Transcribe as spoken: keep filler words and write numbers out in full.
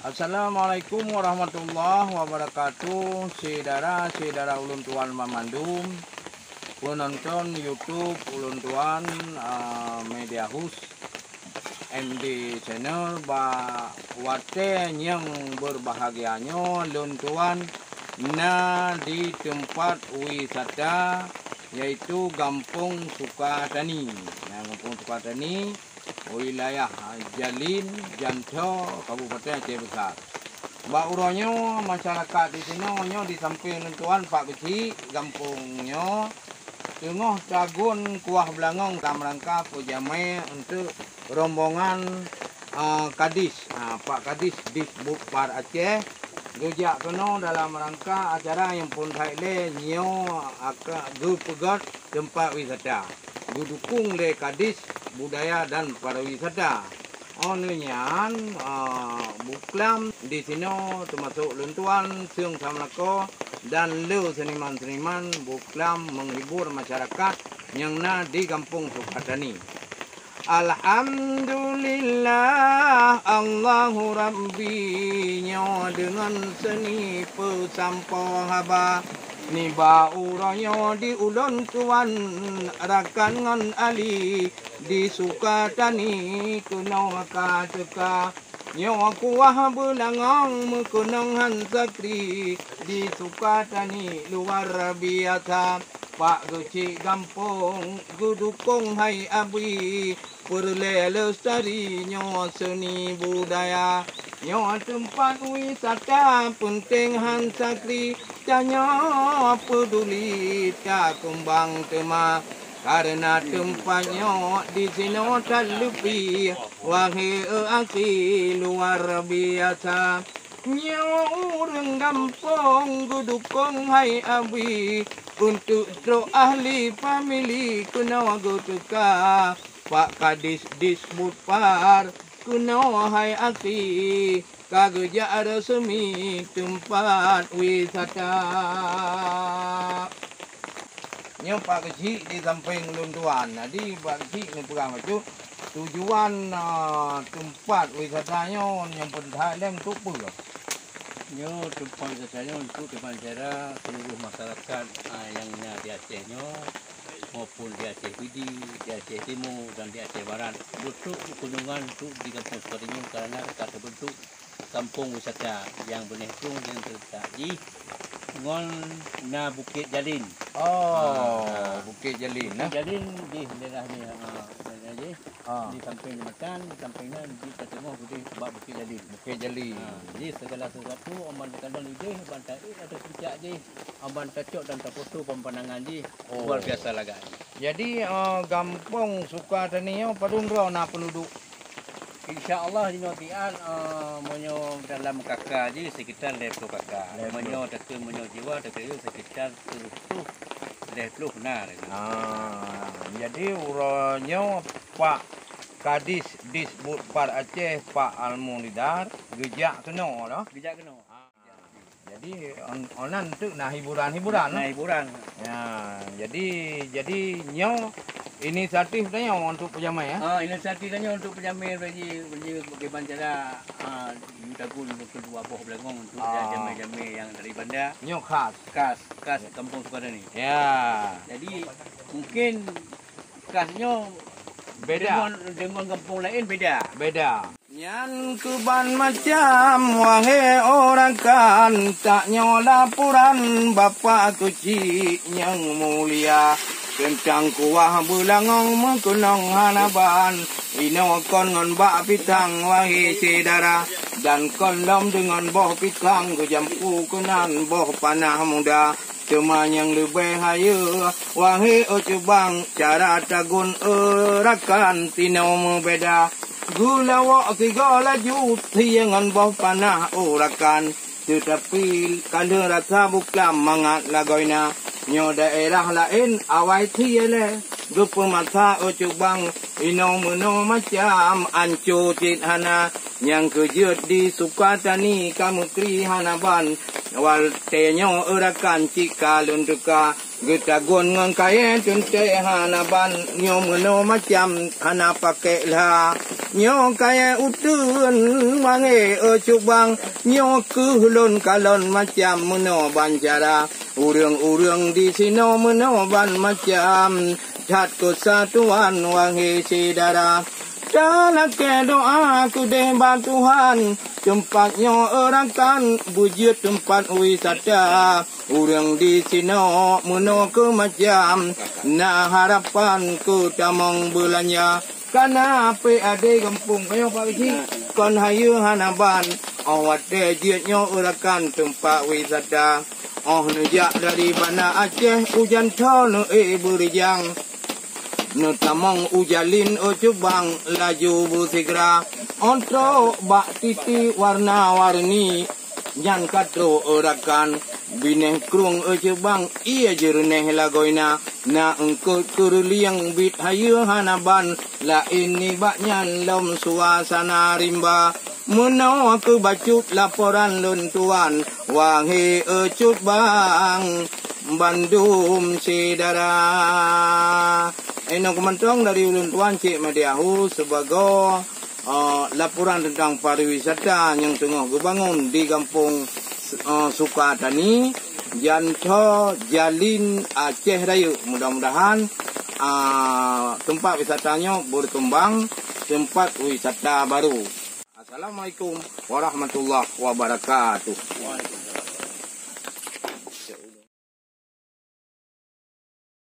Assalamualaikum warahmatullahi wabarakatuh. Syedara-syedara ulôn tuan banmandum, peunonton YouTube ulôn tuan, ah, Media House M D Channel, bak watée nyang beubahgia nyoe lôn tuan na di teumpat wisata, yaitu Gampông Sukatani. Nah, Gampông Sukatani, wilayah Jalin, Janto, Kabupaten Aceh Besar. Bak uroe nyoe, masyarakat di sinoe nyoe di sampéng lôn tuan Pak Keuchik gampông nyoe teungoh tagun kuah beulangong dalam rangka peujamé untuk rombongan, ah, Kadis, ah, Pak Kadis Disbudpar Aceh geujak keunoe dalam rangka acara nyang phôn that lé nyoe aka geupeugét teumpat wisata, geudukong lé Kadis Budaya dan Pariwisata. Óh lheueh nyan, ah, buklam di sinoe teumasok lôn tuan Seung Samlakoe dan le seniman-seniman buklam menghibur masyarakat nyang na di Gampông Sukatani. Alhamdulillah, Allahu Rabbi, nyoe deungon seuni peusampoe haba. Nibak uroe nyoe di ulôn tuan rakan ngon ali di Sukatani keunoe ka teuka. Nyoe kuah beulangong meukeunong han sakri di Sukatani luar biasa. Pak Keuchik gampông geudukong hai abi, peureulée lestari nyoe seuni budaya. Nyoe teumpat wisata peunteng han sakri, tanyoe peuduli takumbang teuma. Kareuna teumpat nyoe di sinoe that leupie, wahé akhi, luar biasa. Nyoe ureuëng gampông geudukong hai abi, untuk trok ahli famili keunoe geuteuka. Pak Kadis Disbudpar keunoe hai akhi, ka geujak resmi teumpat wisata. Nyoe Pak Keuchik di sampéng lôn tuan. Jadi Pak Keuchik neupeugah bacut tujuan, ah, teumpat wisata nyoe nyang peuntah lé untuk peue? Nyoe teumpat wisata nyoe untuk dimancara seluruh masyarakat, ah, nyang na di Aceh nyoe, maupun di Aceh Pidie, di Aceh Timu dan di Aceh Barat. Untuk kunjungan untuk di Gampông Sukatani nyoe karena ka teubeuntuk kampung wisata nyang beuneh plueng nyang teuletak jih ngon na Bukét Jalin. Oh, ah, Bukét Jalin, Bukét Jalin jih daerah jih, ah, daerah jih. Ah. Di sampéng jembatan, di sampéng nyan jih ka teungoh keudeh bak Bukét Jalin. Bukét Jalin. Ah, jadi segala sesuatu aman teukalon ideh, aman taék ateueh puncak jih, aman tacok dan tapoto pemandangan jih. Oh. Luar biasa lagak. Jadi, ah, Gampông Sukatani nyoe padum droe na penduduk? Insya Allah jinoe tian, eh, meunyoe dalam K K jih sekitar lhèe ploh K K. Lhèe ploh. Meunyoe takheun meunyoe jiwa takheun sekitar seureutôh lhèe ploh na. Ah, jadi uroe nyoe Pak Kadis Disbudpar Aceh, Pak Almunidar, geujak keunoe lah. Geujak keunoe. Ah. Jadi, on-, onan tu na hiburan-hiburan. Na hiburan. Ya, jadi, jadi nyoe inisiatif tanyoe untuk peujamé, ya? Ah, inisiatif tanyoe untuk peujamé bagi, bagi bagaimana cara, ah, yue tagun untuk dua boh beulangong untuk, ah, jamé-jamé nyang dari banda. Nyoe khas. Khas, khas Kampung Sukadani. Ya. Jadi, mungkin khas nyoe beda. Deungon, deungon gampông laén beda. Beda. Nyan keuban macam, wahé ureuëng rakan, tanyoe laporan Bapak Keuchik nyang mulia, teuntang kuah beulangong meukeunong hana ban, inoe kon ngon bak pitang, wahé syedara, dan kon lom deungon boh pitang geujampu keunan boh panah muda. Teuma nyang leubeh hayeue, wahé e cubang, cara tagun e rakan sinoe meubeda. Geulawok sigoe laju, sie ngon boh panah e rakan. Teutapi ka lheueh rasa buklam mangat lagoina. Nyoe daerah laén awai sie lé. Geupeumasa e cubang, inoe meunoe macam, anco cit hana. Nyang keujeuet di Sukatani ka meukri hana ban, watée nyoe e rakan cit ka lôn teuka. Geutagun ngon kayée teuntée hana ban, nyoe meunoe macam hana pakék lha. Nyoe kayée uteuen wangé e cubang, nyoe kheueh lôn kalon macam meunoe ban cara. Ureuëng-ureuëng disinoe meunoe ban macam, that keusatuan wahé syedara. Talakée doá keudeh bak Tuhan, teumpat nyoe e rakan beujeuet teumpat wisata. Ureuëng disinoe meunoe keu macam, na harapan keu tamong beulanja. Kana pih adé gampông kayoe Pak Haji, kon hayeue hana ban, óh watée jeuet nyoe e rakan teumpat wisata. Óh neujak dari Banda Aceh ujan tho neuék beurijang. Neutamong u Jalin e cubang laju beusigra. Óh trok bak titi warna-warni, nyan ka trok e rakan. Binéh krueng e cubang ié jeureunéh lagoina. Na eungkot keureulieng biet hayeue hana ban, laén nibak nyan lom suasana rimba. Meunoe keu bacut laporan lôn tuan, wahé e cubang bandum syedara. Inoe keumantong dari ulôn tuan Cik Madiahu sibagoe, eh, laporan teuntang pariwisata nyang teungoh geubangon di gampông, eh, Sukatani, Jantho, Jalin, Aceh Rayeuk. Mudah-mudahan, ah, teumpat wisata nyoe beukeumbang, teumpat wisata baru. Assalamualaikum warahmatullahi wabarakatuh.